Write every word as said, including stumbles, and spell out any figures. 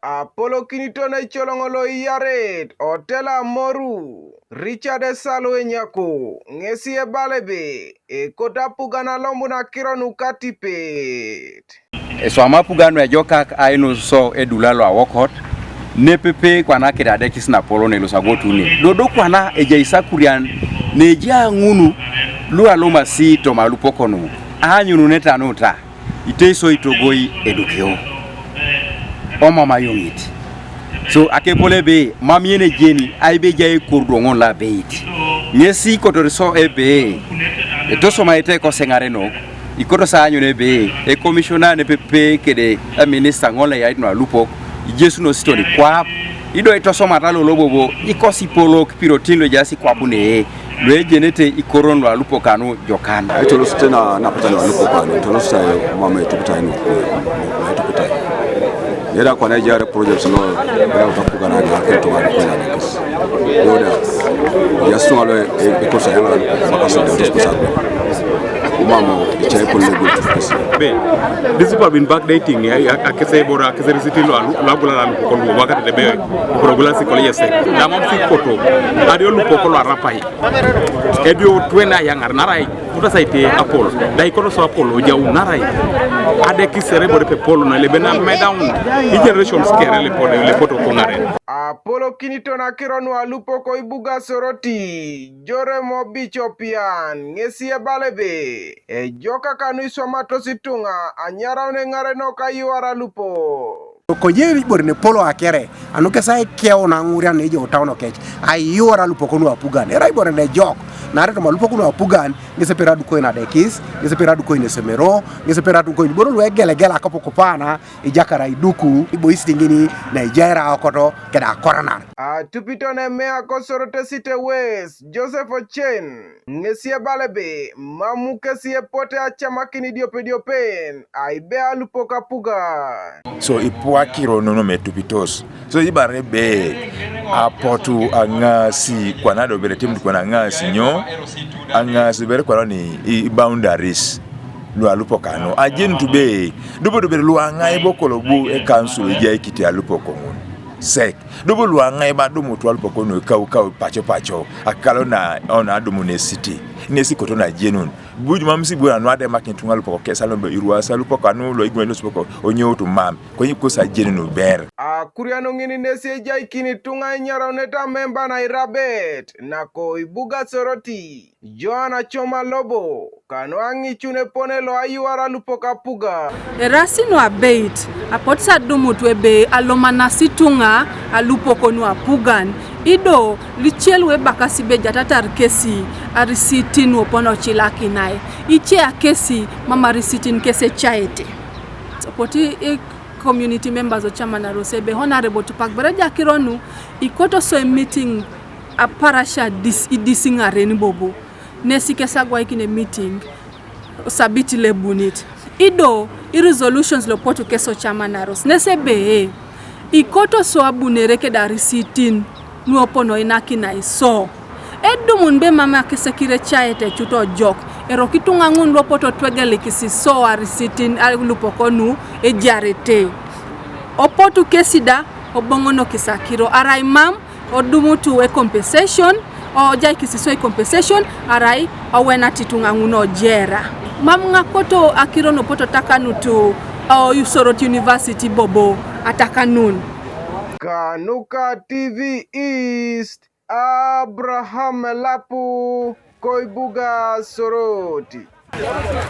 Apolokiniton ecoloŋo lo iyaret otela moru Richard Esalu Enyaku ŋesi ebala ebe ekoto apugan alomun akiro nu katipet. Eswama apugan nu ejokak ainus so edula lo awokot nepepe kwana kede adekis na apolon elosi ago tune dodo kwana ejai isakurian neejai aŋun lu alomasi toma alupok nu aanyununete anuta. Itei so itogoi edukio omam ayuŋit. So akepol ebe mam yen ejeni aibe ejai ekordo ŋon lo abeit. Ŋesi ikotor so ebe etosomaete ikoseŋarenok, ikoto so aanyun ebe ekomisiona nepepe kede eminista ŋol lo eyait nu alupok ijesunos toni kwap. Ido itosomata lolo bobo ikosi ipolok pirotin lo ejaas ikwapun ee lu ejenete ikoron lu alupok anu jokan. Aitolosite na napata lu alupok anu, itolosite mama etukutai nu, nu etukutai. Yera kwana ejare projects lo, yera utakuga na ni akin to wani kuna nikis. Yoda, ya sunga lo e, e kosa yanga la maka so da kosa. Mama, ichai ko lego. Be, these people have been backdating, eh, akese bora, akese risiti lo alu, lo agula lo alupok anu, wakati de be, progrula si koleje se. La mam si koto, adio alupok lo arapai. Edio twena yaŋar narai, mutasaite apol, da ikoto so apol, ojau narai. Adekis ere bore pe pol na lebe na medaun, i generations kere le pol, le poto koŋaren. Apolokiniton akiro nu alupok ibuga Soroti, Jorem Obich Opian, ŋesi ebala ebe, ejokak anu iswamatos ituŋa, anyaraun eŋarenok ayuar alupok. Konye ibore ne polo akere, anu kesa ekeu na ŋurian ne ejeu tauno kec, ayuar alupok nu apugan. Erai ibore ne ejok, naarai toma alupok nu apugan, ŋes epera adukoin adekis, ŋes epera adukoin esomero, ŋes epera adukoin iboro lu egelegela akop kupana, ijakara iduku, iboisit ŋini na ejai era akoto keda akoranar. Atupito ne meya ko Soroti City West, Joseph Ochen, ŋesi ebala ebe mam kesi epote acamakin idiopediopen aibe alupok apugan. So ipu akiro nonom etupitos. So ibare ebe apotu aŋaasi kwana dobere temut kwana aŋaasi nyo? Aŋaasi dobere kwana ni i, i boundaries lu alupok anu. Ajenut ebe dubo dobere lu aŋai bo kolo bu ekansul ejai kiti alupok ŋun. Sek. Dubu lu aŋai ba adumut alupok nu kau kau paco paco akalo na ona adumun esiti nesi koto na ajenun. Buju mam si bura nu ademak ituŋa alupok kesa lo be iruas alupok anu lo igweny losupok onyoutu mam konye kosa ajenun ber. Akuriano ŋini nesi ejaikini ituŋa enyaraunete amemba na irabet nako ibuga Soroti. Joana Coma Lobo, kanu aŋicun epone lo ayuara lupok apuga. Erasi nu abeit, apotu sa adumut ebe alomanasi ituŋa alupok nu apugan, ido luce lu ebakasi ebe ejatatar kesi arisitin nu opon ocilakinai, ice akesi mam arisitin kes ecaete. Apotu i community members ocamanaros ebe Honorable Tupac Bereja akiro nu ikoto so emiting aparasia idis, idis ŋaren bobo. Nesi kes agwaikin emiting sabiti lo ebunit. Ido i resolutions lo apotu kes ocamanaros nesi ebe ikoto so abunere keda arisitin nu opon oinakinai so. Edumun ebe mam akesi ekireceaete cut ojok, eroko ituŋa ŋun lu apotu otwegelikis so arisitin alupok nu ejarete. Apotu kesi da oboŋonokis akiro, arai mam odumutu e compensation, ojaikis so e compensation, arai owenat ituŋa ŋun ojera. Mam ŋakoto akiro nu apotu atakanutu o Soroti University bobo atakanun. Kanuka T V East, Abraham Elapu, ko ibuga Soroti.